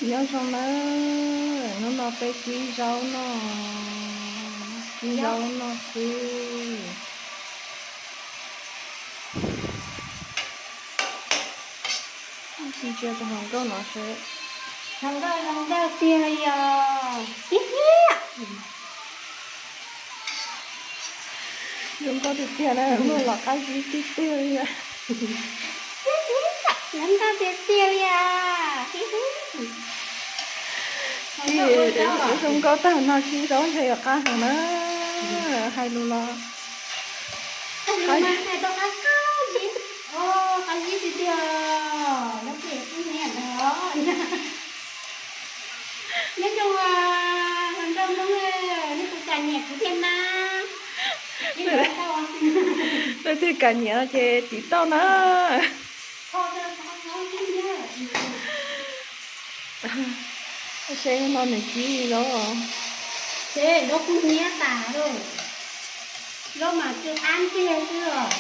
Nyob zoo nawb, hnub no peb kib zaub noj, kib zaub noj xwb. Ntsia tus hluas nkauj no seb. Hluas nkauj zoo nkauj tiag li os. Ib hiab. Zoo nkauj tiag tiag na, muaj los qab zib tiag tiag li. Zoo nkauj tiag tiag li os. Zoo nkauj tag no kib zaub ntshe yuav qab heev na, hais lus los. Qab zib tiag tiag. Nyob zoo, hluas nkauj Hmoob, nej puas kam nyiam kuv tiag na? Leej twg kam nyiam no ces tiv tauj na. Seb no nws kib li zaub. Seb zaub kub hnyiab tas lawm. Zaub mas tsw qab tiag xwb os.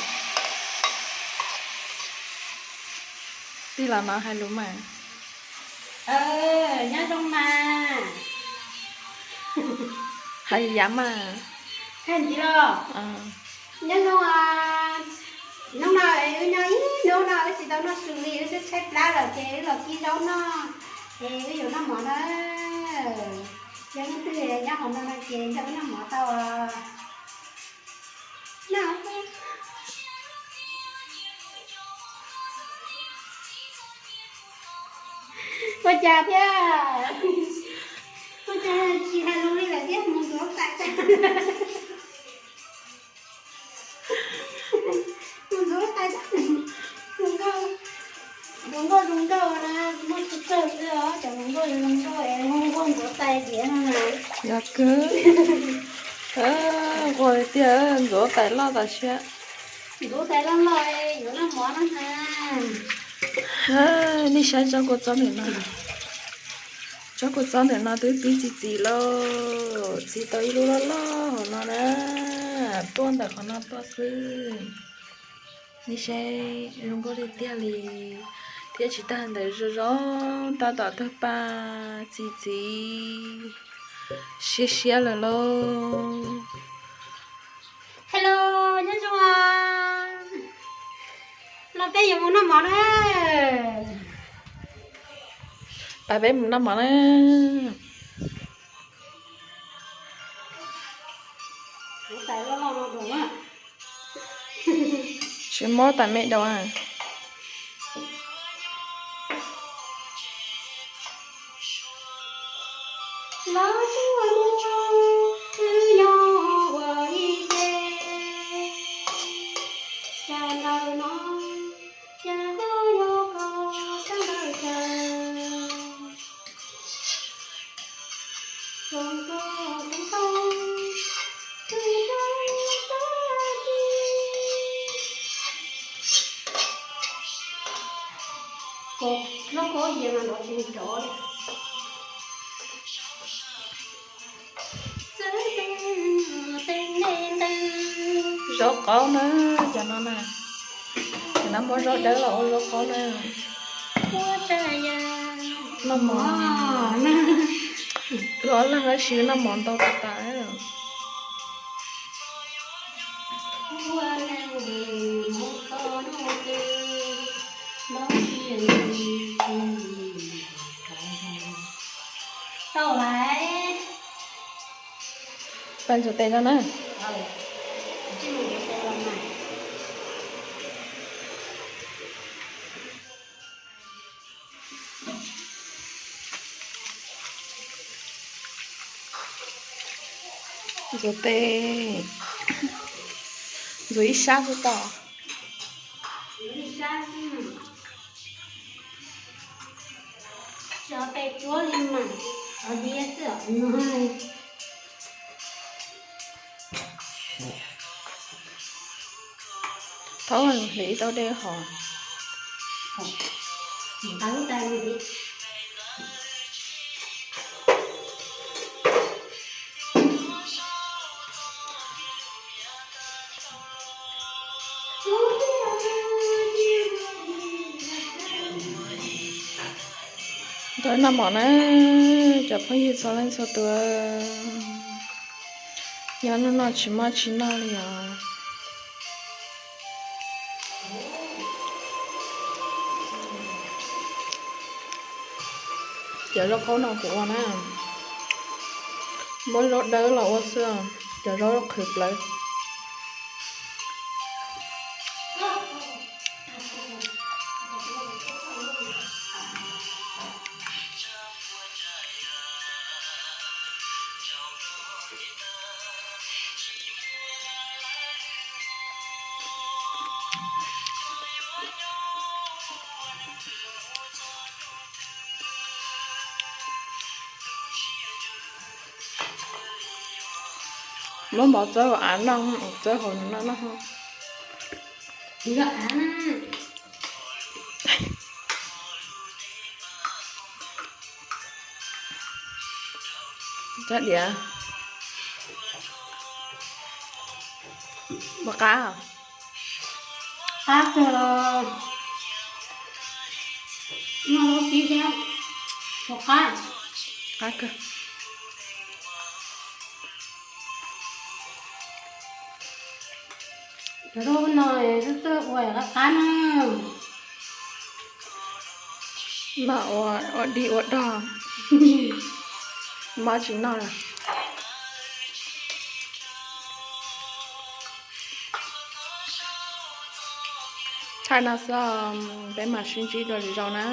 Tij laug no hais lus mas. Nyob zoo mas. Hais yav mas. Hais ntxiv los. Nyob zoo, hnub no wb nyob ib hnub no wb tsis tau noj su li, wb twb tshaib plab lawm ces wb los kib zaub noj, es wb yuav noj mov na. Yog leej twg nyob hauv no no ces nrog wb noj mov tau. Ua cas thiab? Ua cas tsis hais lus li lawm thiab, mus ntxuav tais. Mus ntxuav tais. Zoo nkauj, zoo nkauj, zoo nkauj na, muaj tsawg tsawg xwb os, cov hluas nkauj zoo nkauj es muaj nquag ntxuav tais diav no na. Yog kawg, nquag tiag, ntxuav tais loj tas siab. Ntxuav tais loj loj yuav noj mov no na. Nej saib tsob kua txob ntawm no. Tsob kua txob ntawm no twb pib txi txiv lauj, txi tau ib lub loj loj hauv no na, tuaj ntawm qhov no tuaj xwb. Nej saib zoo nkauj tiag tiag li, thiab tsis tag ntawd zoo zoo tab tom tawg paj txi txiv siab siab lawm lauj. Hello, nyob zoo os. No peb yuav mus noj mov na. Pab peb mus noj mov na. Tsis mob tas me dau. Lub kaub yas mas nrov tsis nrov li. Zaub qaub na, cov no na. Cov no muab zaub dawb los ua zaub qaub na. Noj mov. Wb ob leeg tab sis noj mov ntau tas tas. Tau lawm. Pab ntxuav tes no na. Ntxuav tes, ntxuav ib sab xwb tau. Thaub hliv tau dej hos. Ntau Noj mov na, cov phooj ywg txhua leej txhua tus, nyob hnub no tsis muaj tsis noj li os. Cov zaub qaub no kuv ua na, muab zaub dawb los ua xwb, cov zaub qhwv plawv. Muab mov txawb hauv av noj, txawb hauv no noj. Tsob diav, ua qab, qab kawg los noj zaub tib thiab, ua qab, qab kawg. Cov zaub no twb txawj ua qab qab na. Mas ua, ua dib ua dog, muab tsis noj lawm. Thaij no xwb, peb mam sib ntsib dua lwm zaus na.